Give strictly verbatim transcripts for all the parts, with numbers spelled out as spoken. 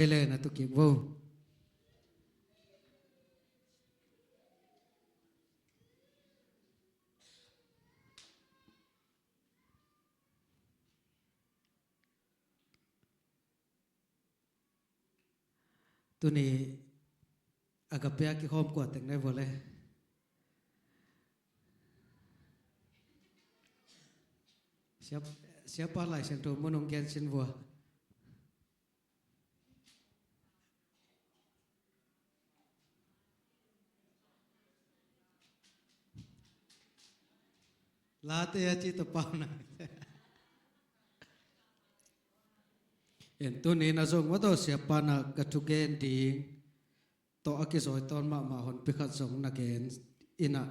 Ei le na tu kik vo. Tuni Agape a kikhawm kua teng nai vua le. Siap, siapa Lai Siangtho mun hong gen sin vua. Late a ci tawh pau na. En tuni na zong maw tawh siapa na ka thugen ding tawh a kizawi tawn mahmah honpi khat zong na gen inah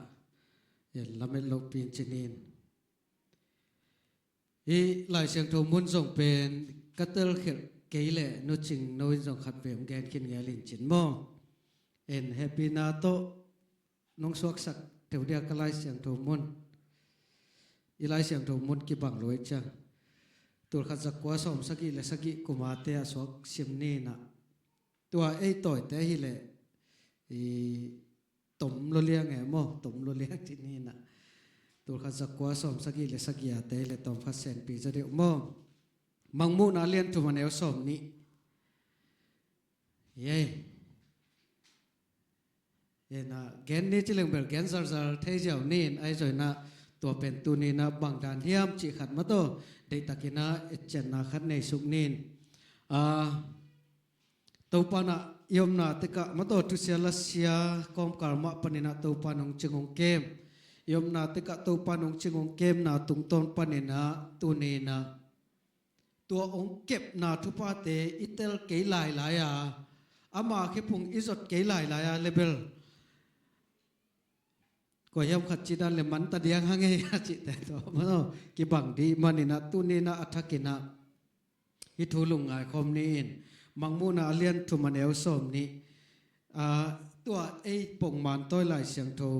en lamet lohpi in cinin. Hih Lai Siangtho mun zong pen ka telkhelh kei leh Nu Cing No in zong khat vei hong gen khin ngel in cin maw. En hehpihna tawh nong suaksak teuh dia ka Lai Siangtho mun. I Lai Siangtho mun kibang lua i ciang. Tulkhat zakua sawm sagih le sagih kumate a suak sim ninah. Tua ei tawite hileh i tom lua liang e maw, tom lua liang ci ninah. Tulkhat zakua sawm sagih le sagih ate hileh tawmkhat senpi zaw deuh maw. Mangmuhna lian thum a neu sawm nih. Yei. Ena gen ni ci leng bel gen zarzar thei ziau nin ai zaw inah tua pen tuni inah bangdan hiam cih khat maw tawh deihtak inah etcianna khat nei suk nin. A, Topa inah i omna tekah maw tawh thusia lasia kawmkal mah paninah Topa in hong cing hong kem. I omna tekah Topa in hong cing hong kemna tungtawn paninah tuni inah tua hong kepna thuphate i tel kei lailai a, ama khephung i zot kei lailai a le bel kua hiam khat cih dan le manta diang hang ei a cihte tawh maw kibang dih maninah tuni inah a thak inah hih thu lungngai khawm ni in. Mangmuhna a lian thum a neu sawm nih. A, tua ei pongman tawi Lai Siangtho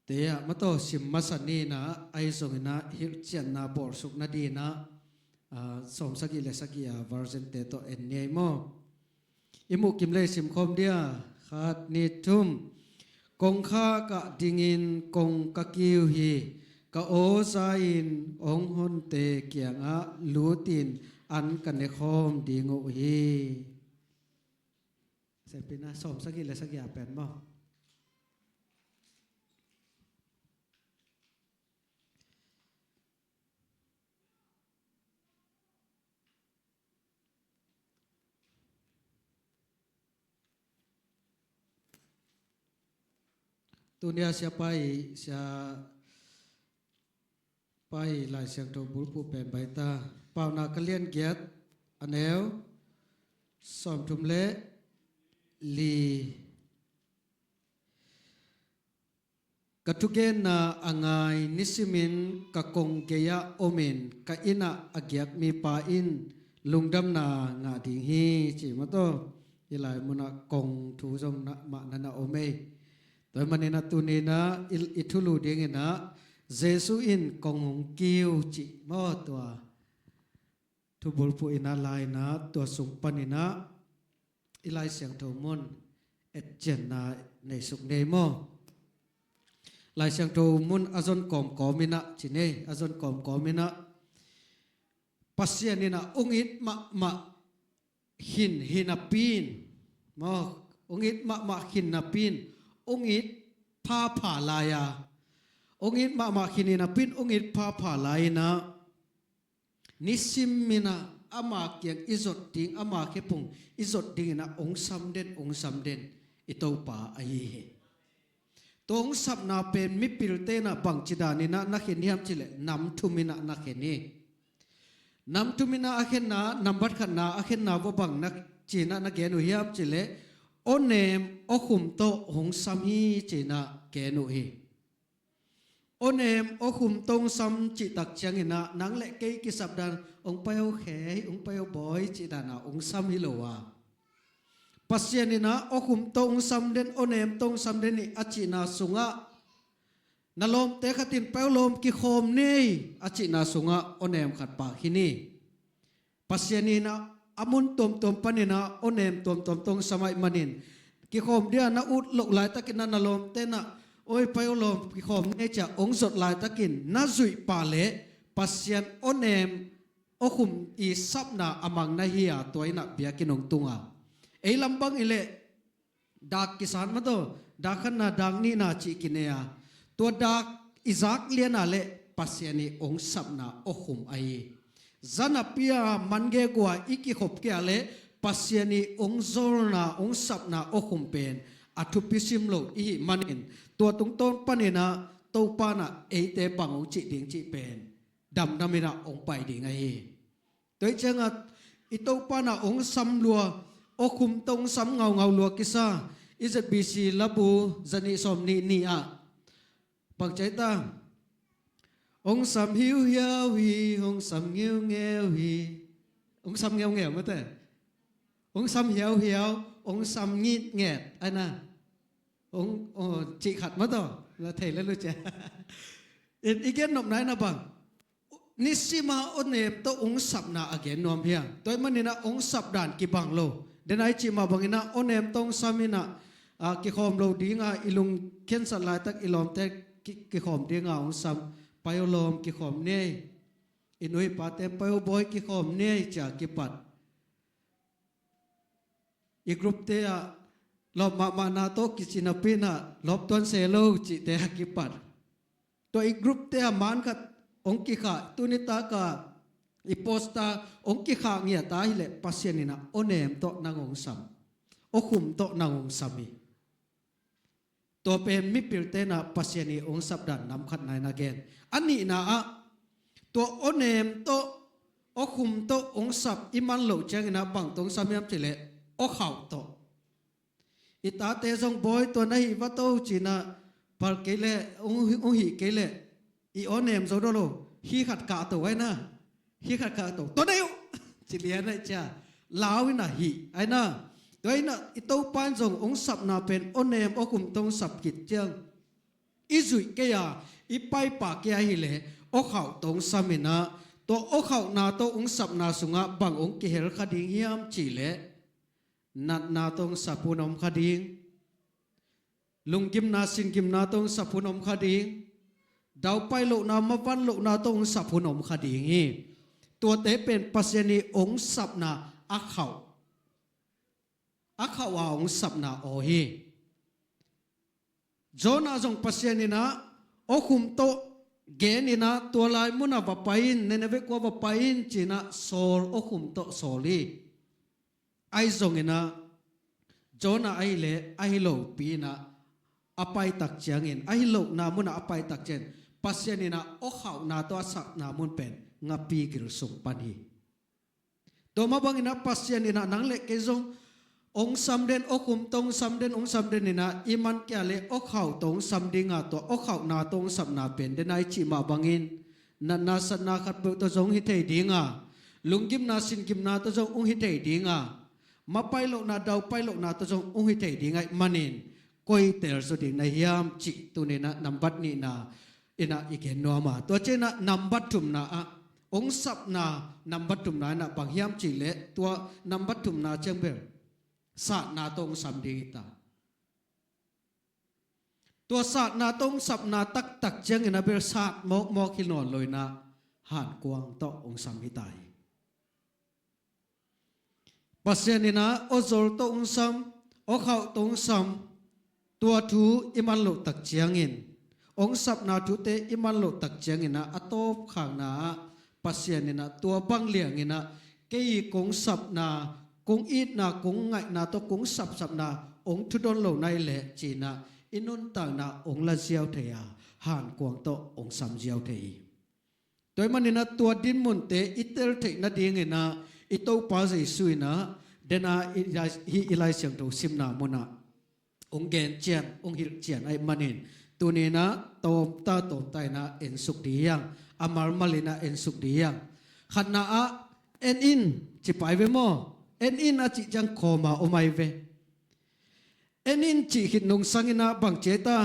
te ah maw tawh sim masa ninah ai zong inah hilhcianna bawlsuk nadinah, a, sawm sagih le sagih a version te tawh en ni ei maw. I muh kim le sim khawm dia, khat nih thum. Kongkhak ah dingin kong ka kiu hi, ka aw za in hong honte kiangah lutin an ka ne khawm ding uh hi. Senpi inah sawm sagih le sagih a pen maw. Tuni a siapa i, siapa i Lai Siangtho bulphuh pen baita. Paunak a lian giat a neu sawm thum le li. Ka thugenna a ngai nisimin ka kong gei-ah omin ka innah a giak mipa in lungdamna ngah ding hi, ci maw tawh. Hih lai munah kong thu zong na, mah na na om ei. Tua hih maninah tuninah i, i thulu dinginah Jesu in kong hong kiu cih maw tua. Thubulphuh inah lai inah tua sung paninah i Lai Siangtho mun etcianna neisuk nei maw? Lai Siangtho mun a zon kawmkawm inah ci nei, a zon kawmkawm inah Pasian inah ung it mahmah khin hi napi in maw, ung it mahmah khin napi in ung it phapha lai a, ung it mahmah khin hi napi in ung it phapha lai inah nisim inah ama kiang i zot ding, ama khephung i zot dinginah ong sam den, ong sam den i Topa ahi hi. Tua ong sapna pen mipilte inah bangci daninah na khen hiam cileh nam thum inah na khen hi. Nam thum inah a khenna, nambat khatna a khenna vua bang na cinah na gen uh hiam cileh, aw nem aw khum tawh hong sam hi cinah gen uh hi. Aw nem aw khum tawh hong sam cihtak cianginah nang le kei kisap dan ong pai aw khei, ong pai aw bawi cih dana ong sam hi lo a. Pasian inah aw khum tawh ong sam den, aw nem tawh ong sam den hi a cihna sungah na lawmte khat in pai aw lawm kikhawm nei a cihna sungah aw nem khat pah khin hi. Pasian inah a mun tuamtuam panin ah awnem tuamtuam tawh hong sam ahih manin, kikhawm dia na ut loh laitakin ah na lawmte in ah, "Oi, pai aw lawm, kikhawm ni ei," ci-a hong zot laitakin na zuih pah leh Pasian awnem awkhum i sapna a mang na hi a, tua in ah biakinn hong tung a. Ei lam bang hi leh dak kisat mah tawh, dak khatna, dak nihna cih kinei a, tua dak i zak lian a leh Pasian i hong sapna awkhum ahi hi. Zanapi a man gegu a i kikhop kei a leh Pasian i hong zawlna, hong sapna awkhum pen a thupi sim lo i hih manin, tua tungtawn panin ah Topa in ah eite bang hong cih ding cih pen damdam in ah hong pai ding ahi hi. Tua ahih ciangah i Topa in ah hong sam lua, awkhum tawh hong sam ngaungau lua kisa, i Z B C labu zanih sawmnih nih ah bang ci hiam ta? "Hong sam hiuhiau hi, hong sam ngeungeu hi." Hong sam ngeungeu mah teh. "Hong sam hiauhiau, hong sam ngitnget," ai na. Hong, oh, cih khat mah tawh, na thei le lu cia. I, i gen nopna in ah bang, nisim a awnem tawh hong sapna a gen nuam hi a. Tua ahih manin ah hong sap dan kibang lo. Den a i cih mah bangin ah awnem tawh hong sam in ah, ah, kikhawm lo ding a, i lungkhiansat laitak i lawmte ki, kikhawm ding a hong sam. "Pai aw lawm, kikhawm ni ei." I nu i pate, "Pai aw bawi, kikhawm ni ei," ci-a kipat. I group-te ah lawp mahmahna tawh kici napi in ah lawp tuan se lo cihte a kipat. Tua i group-te ah man khat hong kikhah, tuni tak a i post-a hong kikhah ngiat a hi leh Pasian in ah awnem tawh nang hong sam, awkhum tawh nang hong sam hi. Tua pen mipilte in ah Pasian i hong sap dan nam khatna in ah gen. A nihna ah, tua awnem tawh, awkhum tawh hong sap i man loh ciangin ah bang tawh hong sam hiam cih leh, awkhauh tawh. I tate zong, "Bawi, tua na hih vat aw," ci-in ah phal kei leh, hong, hong hih kei leh, "I awnem zo dawn lo, hi khat kah to ai na, hi khat kah to, tua na hih uh," ci lian ai cia, lau in ah hih ai na. Tua in ah i Topa in zong hong sapna pen awnem awkhum tawh hong sap khit ciang, i zuih kei a, i paipah kei a hi leh, awkhauh tawh hong sam in ah, tua awkhauhna tawh hong sapna sungah bang hong kihel kha ding hiam cih leh, natna tawh hong sap hun om kha ding, lunggimna, singgimna tawh hong sap hun om kha ding, daupai lohna, mavan lohna tawh hong sap hun om kha ding hi. Tuate pen Pasian i hong sapna a khauh, a khauh a hong sapna aw hi. Jonah zong Pasian in ah awkhum tawh gen in ah, "Tua lai munah va pai in, Nineveh khua va pai in," ci-in ah sawl, awkhum tawh sawl hi. Ahi zongin ah Jonah ahih leh ahi lopi in ah a pai tak ciangin, ahi lohna munah a pai tak ciangin, Pasian in ah awkhauhna tawh a sapna mun pen ngapi gil sung pan hi. Tua mah bangin ah Pasian in ah nang le kei zong hong sam den, awkhum tawh hong sam den, hong sam den in ah, i man kei a leh awkhauh tawh hong sam ding a, tua awkhauhna tawh hong sapna pen, den a i cih mah bangin, natna satna khat peuh tawh zong hong hi thei ding a, lunggimna singgimna tawh zong hong hi thei ding a, mapai lohna, daupai lohna tawh zong hong hi thei ding ahih manin, koi tel zaw ding na hiam cih tuni in ah nambat nihna in ah i gen nuam a. Tua ciangin ah nambat thumna ah, hong sapna nambat thumna in ah bang hiam cih leh, tua nambat thumna ciang bel satna tawh hong sam ding hi ta. Tua satna tawh hong sapna taktak ciangin ah bel sat mawkmawk hi nawn lo in ah, hankuang tawh hong sam hi ta hi. Pasian in ah awzawl tawh hong sam, awkhauh tawh hong sam, tua thu i man loh tak ciangin, hong sapna thute i man loh tak ciangin ah, a tawpkhakna ah Pasian in ah tua bang liangin ah, kei i kong sapna, kong itna, kong ngaihna tawh kong sapsapna hong thudon lo na hih leh ci-in ah, i nuntakna hong la ziau thei a, hankuang tawh hong sam ziau thei hi. Tua ahih manin ah tua dinmunte i tel theih nadingin ah, i Topa Jesu in ah, den a i, hih i Lai Siangtho simna munah hong gen cian, hong hilh cian ahih manin, tuni in ah tawmta tawmta in ah ensuk ding hi hang, a malmal in ah ensuk ding hi hang. Khatna ah, "En in," ci pah hi ve maw. "En in," a cih ciang khawm a om ahi ve. "En in," cih khit nungsangin ah bang ci hiam ta?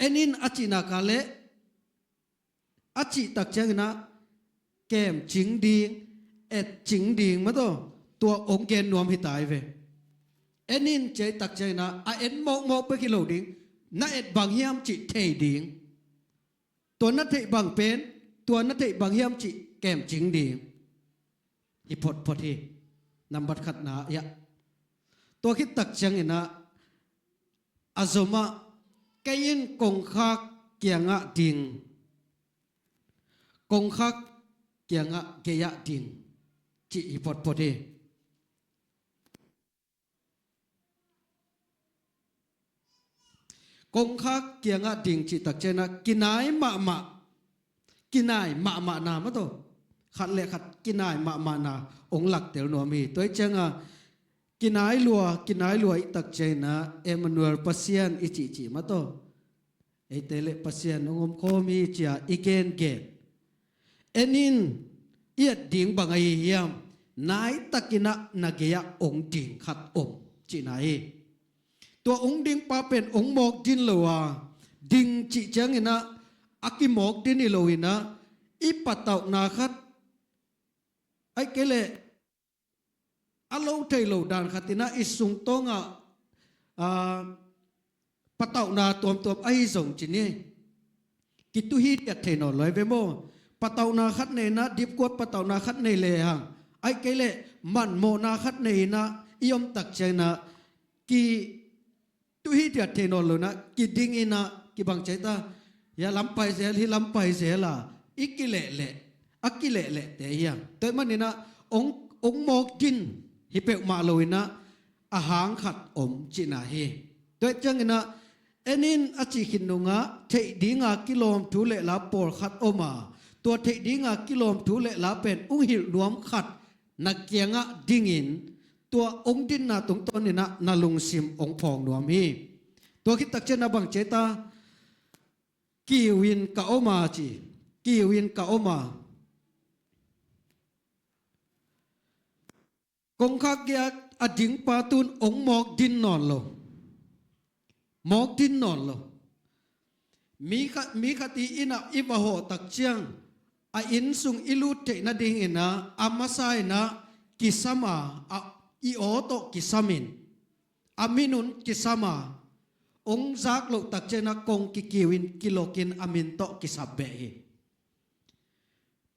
"En in," a cih nak leh, a cih tak ciangin ah kemcing ding, et cing ding mah tawh, tua hong gen nuam hi ta hi ve. En in, ci a, i tak ciangin ah a en mawkmawk bek hi lo ding, na et bang hiam cih thei ding. Tua na theih bang pen, tua na theih bang hiam cih kem cing ding hi photphot hi. Nambat khatna ah, tua khit tak ciangin ah, a zom ah, kei in kongkhak kiangah ding, kongkhak kiangah gei-ah ding, cih hi photphot hi. Kongkhak kiangah ding cih tak ciangin ah kinai mahmah, kinai mahmahna mah tawh, khat le khat kinai mahmahna hong laktel nuam hi. Tua hi ciangin ah kinai lua, kinai lua i tak ciangin ah Emmanuel, Pasian i cihcih mah tawh, eite le Pasian hong omkhawm hi ci a i gengen. En in, i et ding bang ahi hiam? Nai takin ah na gei-ah hong ding khat om, cihna hi. Tua hong ding pa pen hong mawk din lo a, ding cih ciangin ah a kimawk din hi lo in ah, i patauhna khat, ahih kei leh a lo thei lo dan khat in ah i sungtawng ah, ah, patauhna tuamtuam ahi zong ci ni, kituhi diat thei nawn lo hi ve maw. Patauhna khat nei in ah, dipkuat patauhna khat nei lehang, ahih kei leh manmawhna khat nei in ah i om tak ciangin ah, kituhi diat thei nawn lo in ah, kiding in ah, kibang ci a, hia lam pai zel, hi lam pai zel a, i kilehleh, a kilehlehte hi a. Tua ahih manin ah hong, hong mawk din hi peuhmah lo in ah, a hang khat om, cihna hi. Tua hi ciangin ah, en in a cih khit nungah theih dinga kilawm thu le la pawlkhat om a, tua theih dinga kilawm thu le la pen hong hilh nuam khat na kiangah dingin, tua hong dinna tungtawnin ah na lungsim hong phawng nuam hi. Tua khit tak ciangin ah bang ci a, kiu in ka om a ci, kiu in ka om a. Kongkhak gei-ah a ding pa tun hong mawk din nawn lo. Mawk din nawn lo. Mi khat, mi khat i inn ah i va hawh tak ciang, a inn sung i lut theih nadingin ah, a masa in ah kisam a, a, i aw tawh kisam in, a min un kisam a, hong zak loh tak ciangin ah kong kikiu in, kilok in, a min tawh kisap beh hi.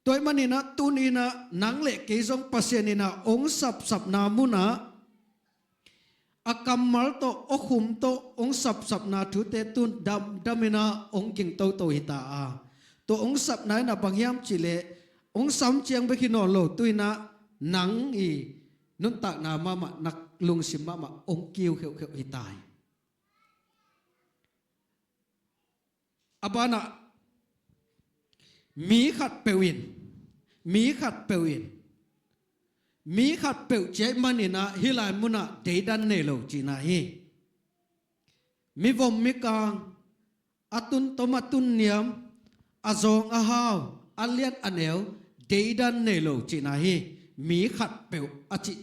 Tua ahih manin ah tuni-in ah nang le kei zong Pasian in ah hong sapsapna munah, a kammal tawh, a khum tawh hong sapsapna thute tun damdam in ah hong ging toto hi ta a. Tua hong sapna in ah bang hiam cih leh, hong sam ciang bek hi nawn lo, tu-in ah nang i nuntakna mahmah, na lungsim mahmah hong kiu kheuhkheuh hi ta hi. A banah, mi khatpeuh in, mi khatpeuh in, mi khatpeuh ci ahih manin ah hih lai munah deidan nei lo cihna hi. Mivom mikang, a tun tom a tun niam, a zawng a hau, a lian a neu, deidan nei lo cihna hi. Mi khatpeuh a cih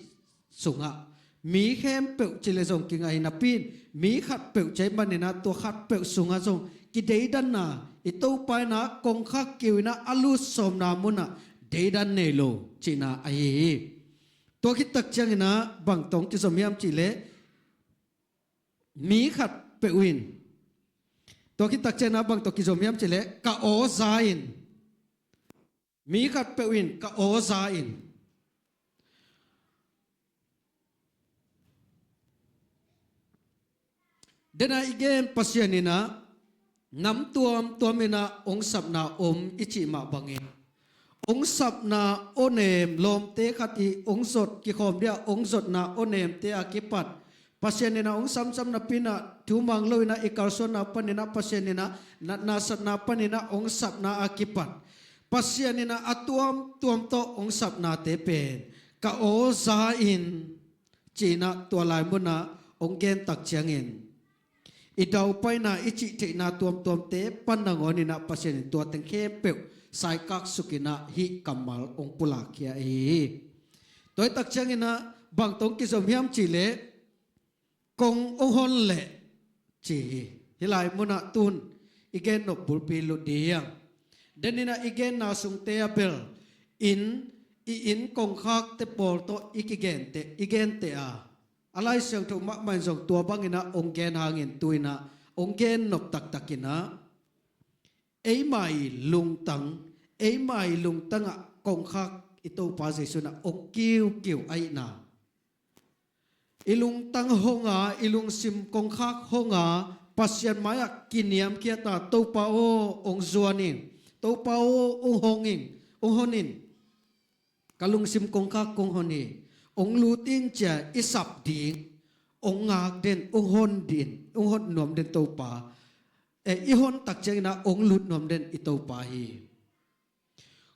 sungah, mi khempeuh ci leh zong kingah hi napi in, mi khatpeuh ci ahih manin ah tua khatpeuh sungah zong kideidanna, i Topa in ah kongkhak kiu in ah a lut sawmna munah deidan nei lo cihna ahi hi. Tua khit tak ciangin ah bang tawh kizom hiam cih leh, mi khatpeuh in, tua khit tak ciangin ah bang tawh kizom hiam cih leh, ka aw za in, mi khatpeuh in ka aw za in. Dena i gen Pasian in ah nam tuamtuam in ah hong sapna om i cih mah bangin, hong sapna awnem, lawmte khat i hong zot, kikhawm dia hong zotna awnemte a kipat, Pasian in ah hong samsam napi in ah, thu mang lo in ah i kalsuanna panin ah, Pasian in ah natna satna panin ah hong sapna a kipat, Pasian in ah a tuamtuam tawh hong sapnate pen, ka aw za in, ci-in ah tua lai munah hong gen tak ciangin, i daupaina, i cihtheihna tuamtuamte pan nangawn in ah Pasian in tua teng khempeuh saikak suk in ah hih kammal hong pulakkhia ahi hi. Tua hi tak ciangin ah bang tawh kizom hiam cih leh, kong hong hon leh, ci hi. Hih lai munah tun i gen nop bulpi lut ding hi hang. Denin ah i genna sungte ah bel, inn, i inn kongkhakte pawl tawh i kigenteh, i genteh a, a Lai Siangtho mahmah in zong tua bangin ah hong gen hangin tu-in ah hong gen nop taktakin ah, eima i lungtang, eima i lungtangah kongkhak i Topa Jesu in ah hong kiukiu ahihna, i lungtang hong a, i lungsim kongkhak hong a, Pasian mai-ah kiniamkhiat a, Topa aw, hong zuan in, Topa aw, hong hong in, hong hon in, ka lungsim kongkhak kong hon hi, hong lut in ci-a i sap ding, hong ngak den, hong hon den, hong hon nuam den Topa, eh, i hon tak ciangin ah hong lut nuam den i Topa hi.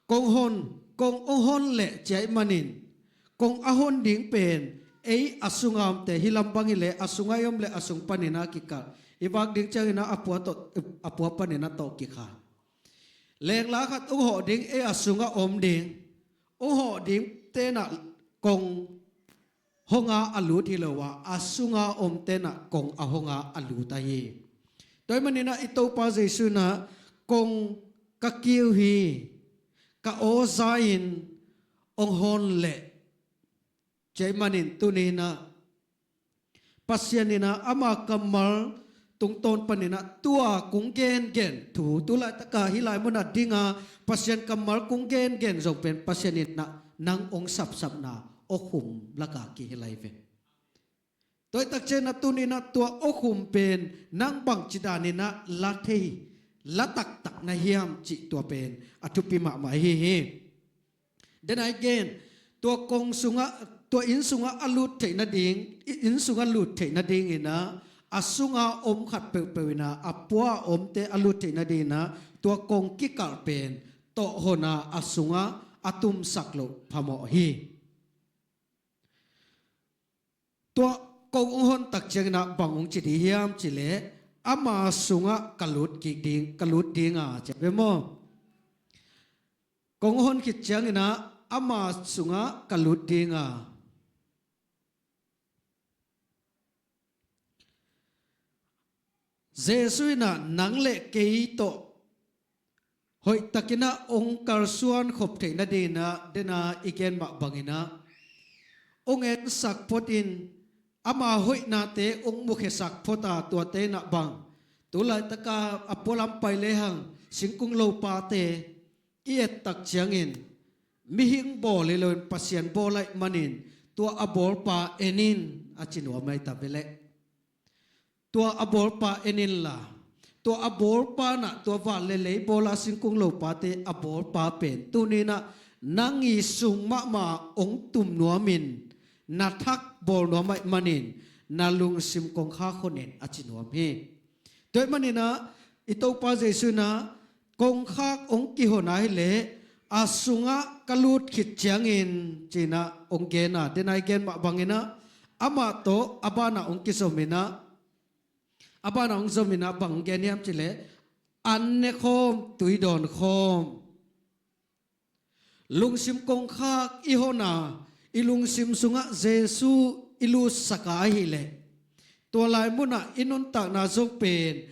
Kong hon, kong hong hon leh ci ahih manin, kong a hon ding pen ei a sunga omte, hih lam bang hileh a sunga i om leh a sung panin ah kikalh, i vak ding ciangin ah a pua tawh, a pua panin ah tawh kikha. Lengla khat hong hawh ding, ei a sungah om ding, hong hawh dingte in ah kong hong a a lut hi lo a, a sunga omte in ah kong a hong a a lut ahi. Tua ahih manin ah i Topa Jesu in ah kong ka kiu hi, ka aw za in hong hon leh ci ahih manin tuni-in ah Pasian in ah ama kammal tungtawn panin ah tua kong gengen thu, tu laitaka hih lai munah dinga Pasian kammal kong gengen zong pen Pasian in ah nang hong sapsapna awkhum laka kihi lai ve. Tua ahih tak ciangin ah tuni-in ah tua awkhum pen nang bangci danin ah la thei, la taktak na hiam cih tua pen a thupi mahmah ahi hi. Then again, tua kong sungah, tua inn sungah a lut theih nading, i-, inn sungah lut theih nadingin ah, a sunga om khat peuhpeuh in ah, a pua a omte a lut theih nadingin ah, tua kong kikalh pen tawh hon a, a sungah a tumsak loh phamawh hi. Tua kong hong hon tak ciangin ah bang hong ci ding hiam cih leh, ama sungah ka lut kik ding, ka lut ding a, ci a ve maw? Kong hon khit ciangin ah ama sungah ka lut ding a. Jesu in ah nang le kei tawh hoihtakin ah hong kalsuan khop theih nadingin ah, dena i gen mah bangin ah, hong ensak phot in, ama hoihnate hong mukhiasak phot a, tuate in ah bang, tu laitaka a pualam pai lehang singkung lopate i et tak ciangin, mihing bawl hi loin Pasian bawl ahih manin, tua a bawlpa en in, a ci nuam ahi ta ve leh. Tua a bawlpa en inla, tua a bawlpa in ah, tua van le lei bawl a singkung lopate a bawlpa pen tuni-in ah nang i sung mahmah hong tum nuamin, na thak bawl nuam ahih manin, na lungsim kongkhak hon in, a ci nuam hi. Tua ahih manin ah i Topa Jesu in ah kongkhak hong kihon a hileh, a sungah ka lut khit ciangin, ci-in ah hong gen a, dena i gen mah bangin ah, amah tawh a banah hong kizom in ah, a banah hong zom in ah bang hong gen hiam cih leh, an ne khawm, tui dawn khawm. Lungsim kongkhak i hon a, i lungsim sungah Jesu i lutsak a ahileh, tua lai munah i nuntakna zong pen,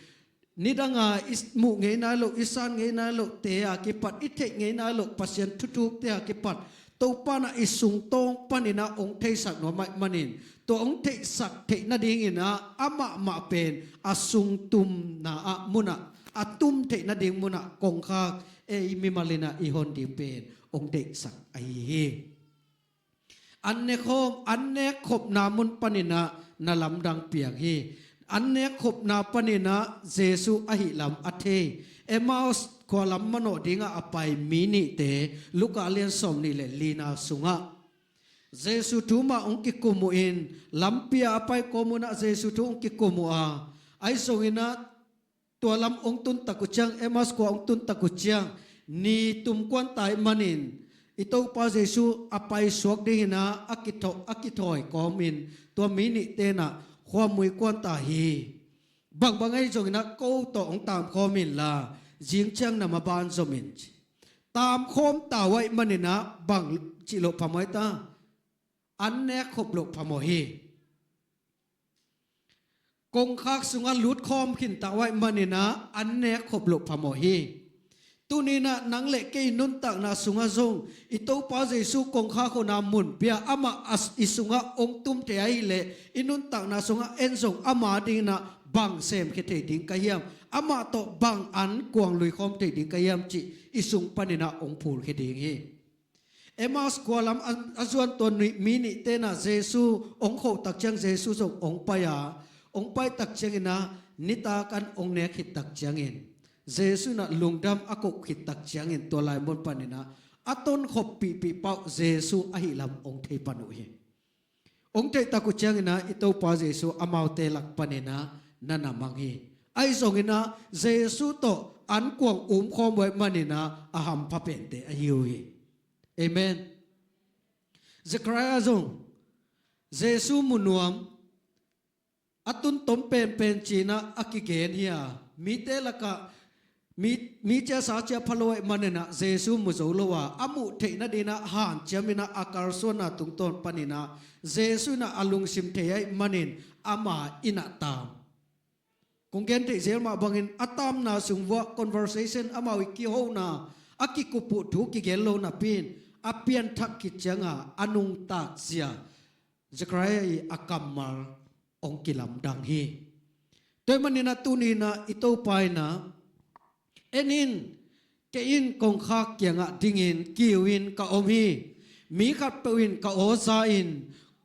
nidanga i muh ngei nai loh, i san ngei nai lohte a kipat, i theih ngei nai loh Pasian thuthukte a kipat, Topa in ah i sungtawng panin ah hong theisak nuam ahih manin, tua hong theihsak theih nadingin ah amah mah pen a sungtumna ah munah, a tum theih nading munah kongkhak ei mimal in ah i hon ding pen hong deihsak ahi hi. An ne khawm, an nek khopna mun panin ah na lamdang piang hi. An nek khopna panin ah Jesu ahih lam a thei. Emmaus khua lam manawh dingah a pai mi nihte, Luka lian sawmnih le lina sungah Jesu thu mah hong kikum uh in, lampi ah a pai kawm un ah Jesu thu hong kikum uh a, ahi zongin ah tua lam hong tun tak uh ciang, Emmaus khua hong tun tak uh ciang, ni tum kuan ta ahih manin, i Topa Jesu a paisuak dingin ah a kitho-, a kithawi kawmin, tua mi nihte in ah khuamui kuan ta hi. Bangbang ahi zongin ah ko tawh hong tamkhawm inla, zing ciang na maban zom in, ci. Tamkhawm ta uh ahih manin ah bang cih loh phamawh ahi ta? An nek khop loh phamawh hi. Kongkhak sungah lut khawm khin ta uh ahih manin ah an nek khop loh phamawh hi. Tuni-in ah nang le kei i nuntakna sungah zong i Topa Jesu kongkhak hona mun pia, amah a, i sungah hong tum thei ahih leh i nuntakna sungah en zong ama dingin ah bang semkhia thei ding ka hiam, amah tawh bang ankuang luikhawm thei ding ka hiam cih i sung panin ah hong phulkhia ding hi. Emmaus khualam a, a zuan tua mi nihte in ah Jesu hong khoh tak ciang Jesu zong hong pai a, hong pai tak ciangin ah nitak an hong nek khit tak ciangin Jesu in ah lungdam a koh khit tak ciangin tua lai mun panin ah a tonkhop pihpih pah uh Jesu ahih lam hong thei pan uh hi. Hong theih tak uh ciangin ah i Topa Jesu amaute lak panin ah na na mang hi. Ahi zongin ah Jesu tawh ankuang umkhawm uh ahih manin ah a hampha pente ahi uh hi. Amen. Zechariah zong Jesu mu nuam, a tun tom penpen ci-in ah a kigen hi a, mite lakah mi, mi cia sa cia pha lo ahih manin ah Jesu mu zo lo a, a muh theih nadingin ah hanciamin ah a kalsuanna tungtawn panin ah Jesu in ah a lungsim thei ahih manin ama inn ah tam. Kong gen theih zel mah bangin a tamna sung vuah conversation, amau i kihona, a kikup uh thu kigen lo napi-in a pianthak khit ciangin a nungta zia Zechariah i a kammal hong kilamdang hi. Tua ahih manin ah tuni-in ah i Topa in ah, "En in, kei in kongkhak kiangah dingin kiu-in ka om hi. Mi khatpeuh in ka aw za-in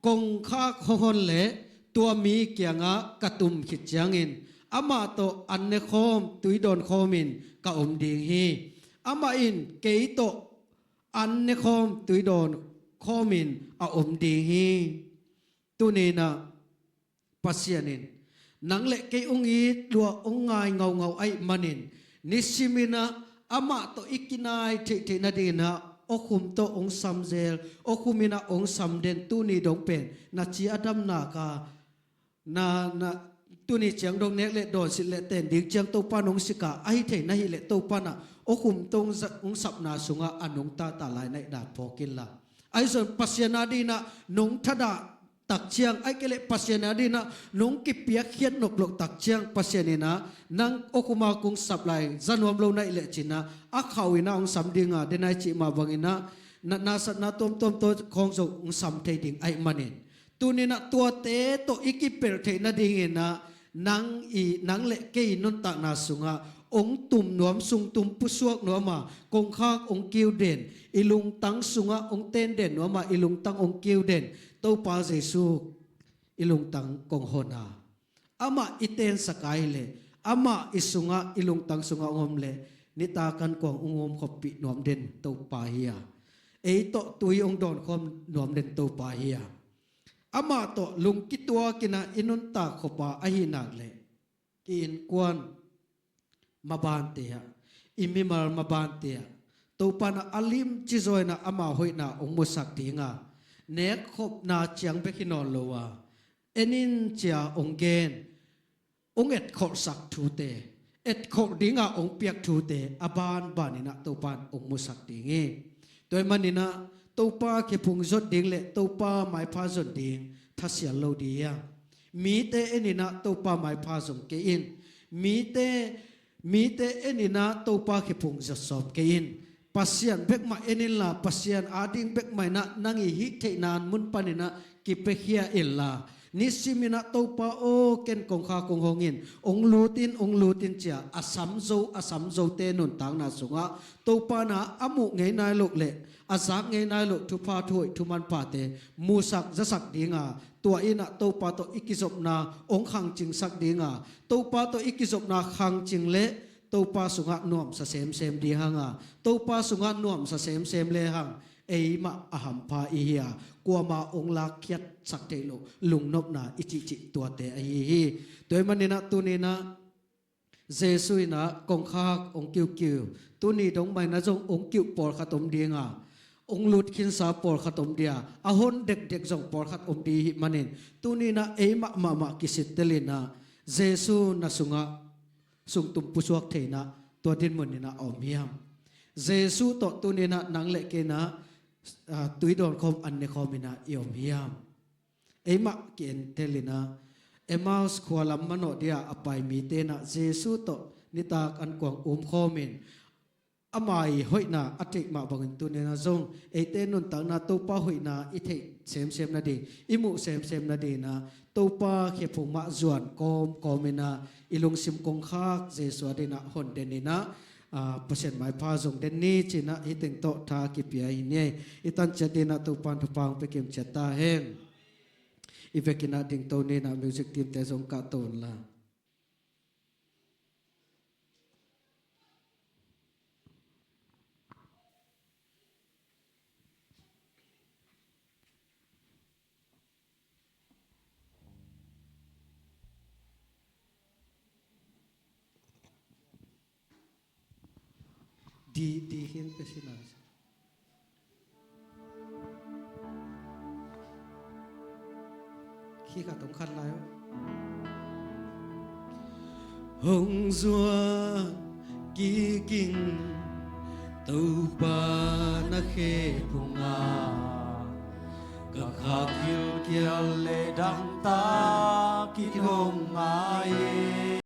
kongkhak hong hon leh tua mi kiangah ka tum khit ciangin amah tawh an nekhawm tui dawnkhawmin ka om ding hi. Amah in kei tawh an nekhawm tui dawnkhawmin a om ding hi." Tuni-in ah Pasian in nang le kei hong it lua, hong ngai ngaungau ahih manin, nisimin ah amah tawh i kinai theihtheih nadingin ah awkhum tawh hong samzel, awkhumin ah hong samden tuni dong pen na ci a dam nak a, na, na, tuni ciang dong nek le dawnsilh le ten ding ciang Topa in hong sik a, ahi thei na hih leh Topa in ah awkhum tawh hong za-, hong sapna sungah a nungta ta lai na hih dan phawk inla. Ahi zong Pasian adingin ah nong thadah tak ciang, ahih kei leh Pasian adingin ah nong kipiakkhiat nop loh tak ciang, Pasian in ah nang awkhum a kong sap lai za nuam lo na hih leh ci-in ah a khauh in ah hong sam ding a, den a i cih mah bangin ah natna satna tuamtuam tawh khawng zong hong sam thei ding ahih manin, tuni-in ah tuate tawh i kipelh theih nadingin ah nang i, nang le kei i nuntakna sungah hong tum nuam, sungtum pusuak nuam a, kongkhak hong kiu den, i lungtang sungah hong ten den nuam a, i lungtang hong kiu den Topa Jesu i lungtang kong hon a, amah i tensak a hih leh, amah i sungah, i lungtang sungah hong om leh, nitak an kuang hong umkhawmpih nuam den Topa hi a, ei tawh tui hong dawnkhawm nuam den Topa hi a, amah tawh lungkituakin ah i nuntak khop a, ahih nak leh i innkuan mabante ah, i mimal mabante ah Topa in ah a limci zaw in ah ama hoihna hong musak ding a, nekkhopna ciang bek hi nawn lo a, en in ci-a hong gen, hong etkholhsak thute, etkholh ding a hong piak thute a banbanin ah Topa in hong musak ding hi. Tua ahih manin ah Topa khephung zot ding le Topa maipha zon ding thasial lo ding hi a, mite en in ah Topa maipha zong kei in, mite, mite en in ah Topa khephung zot sawm kei in. Pasian bekmah en inla, Pasian ading bekmah in ah nang i hih theihna mun panin ah kipiakhia inla, nisimin ah Topa aw, ken kongkhak kong hong in, hong lut in, hong lut in ci-a a sam zo, a sam zote nuntakna sungah Topa in ah a muh ngei nai loh le a zak ngei nai loh thupha, thuhoih, thumanphate musak zasak ding a, tua in ah Topa tawh i kizopna hong khangcingsak ding a, Topa tawh i kizopna khangcing le Topa sungah nuamsa semsem ding hang a, Topa sungah nuamsa semsem le hang, eimah a hampha i hi a, kuamah hong lakkhiatsak theih loh lungnopna i cihcih tuate ahi hi. Tua ahih manin ah tuni-in ah Jesu in ah kongkhak hong kiukiu, tuni dong mah in ah zong hong kiuh pawlkhat om ding a, hong lut khinsa pawlkhat om ding a, a hon dekdek zong pawlkhat om ding ahih manin, tuni-in ah eimah mahmah kisittel in ah Jesu na sungah sungtum pusuak thei in ah tua dinmun in ah a om hiam? Jesu tawh tuni-in ah nang le kei in ah, ah, tui dawnkhawm, an nekhawm in ah i om hiam? Eimah ki-entel in ah, Emmaus khualam manawh ding a a pai mite in ah Jesu tawh nitak an kuang umkhawmin ama ii hoihna a theih mah bangin tuni-in ah zong eite nuntakna Topa hoihna i theih semsem nading, i muh semsem nadingin ah Topa khephung mah zuan kawmkawmin ah i lungsim kongkhak Jesu adingin ah hon den in ah, aa, Pasian maipha zong den ni ci-in ah hih teng tawh tha kipia hi ni. I tan ciat dingin ah Topa'n thupha hong pia kim ciat ta hen. I vekin ah dingto ni in ah music team-te zong kahto unla. Di, di hin pe sina. Khi khat hong khan lai aw. Hong zuan kik ing Topa na khephung ah, ka khak gilkial le dangtak in hong ngai e.